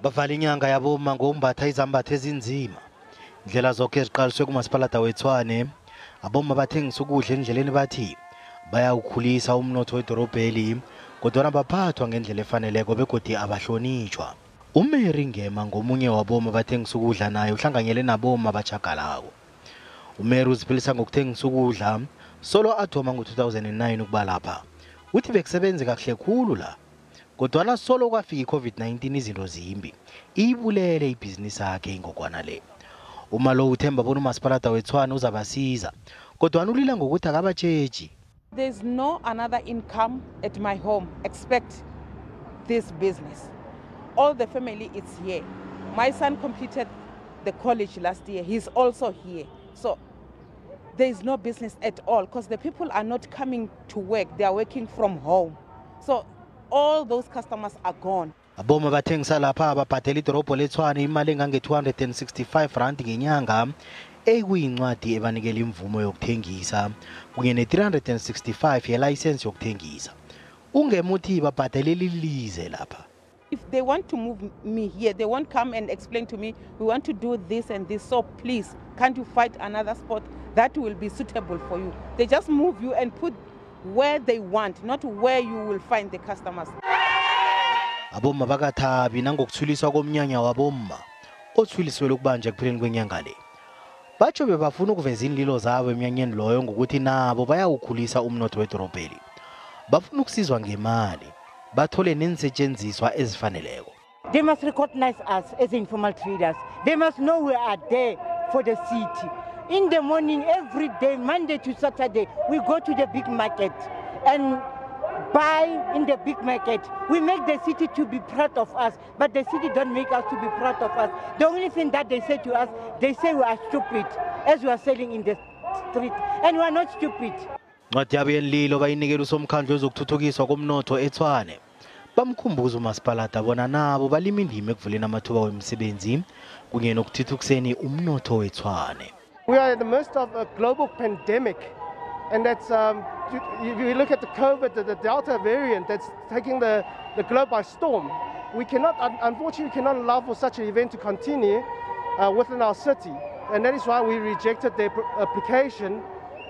Bavala inyanga yabomma ngokumbatha izambatho ezinzima. Indlela zonke eziqaliswe kumasipalata weTshwane, abomma bathengisa ukudla endleleni bathi bayawukhulisa umnotho wedorobheli, kodwana baphathwa ngendlela efaneleko begodi abahlonitshwa. UMary Ngema ngomunye wabomma bathengisa ukudla, naye uhlanganyele nabomma abatjhagalako. UMary uziphilisa ngokuthengisa ukudla solo athoma ngo-2009 ukuba lapha. Uthi bekusebenze kakuhle khulu la, kodwana solo kwafika i-COVID-19 izinto zimbi, iyibulele ibhizinisi yakhe ingogwana le. Uma lo uthemba bona umasipalata weTshwane uzabasiza, kodwana ulila ngokuthi akabatjheji. There's no another income at my home except this business. All the family is here. My son completed the college last year. He's also here. So there is no business at all because the people are not coming to work. They are working from home. So all those customers are gone. Aboma bathengisa lapha babhadela idorobho leTshwane imali engange-265 rand ngenyanga, ekuyincwadi ebanikela imvumo yokuthengisa kunye ne-365 yelayisensi yokuthengisa. Ungemuthi babhadelela ilize lapha. If they want to move me here, they won't come and explain to me, we want to do this and this, so please, can't you find another spot that will be suitable for you? They just move you and put where they want, not where you will find the customers. Abomma bakathabi nangokuthuliswa komnyanya wabomma othulisiwele ukubanja ekupheleni kwenyanga le. Batsho bebafuna ukuveza iinlilo zabo emnyanyeni loyo ngokuthi nabo bayawukhulisa umnotho wedorobheli. Bafuna ukusizwa ngemali, bathole neensetjenziswa ezifaneleko. They must recognize us as informal traders. They must know we are there for the city. In the morning, every day, Monday to Saturday, we go to the big market and buy in the big market. We make the city to be proud of us, but the city don't make us to be proud of us. The only thing that they say to us, they say we are stupid as we are selling in the street, and we are not stupid. Incwadi yabo yenlilo bayinikela usomkhandlu wezokuthuthukiswa komnotho eTshwane. Bamkhumbuza umasipalata bona nabo balima indima ekuvuleni amathuba wemisebenzi kunye nokuthuthukiseni umnotho weTshwane. We are in the midst of a global pandemic, and that's if you look at the COVID, the Delta variant that's taking the globe by storm. We cannot, unfortunately, we cannot allow for such an event to continue within our city, and that is why we rejected their application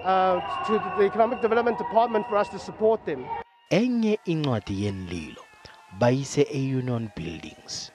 to the Economic Development Department for us to support them. Enye incwadi yenlilo bayise e-Union Buildings.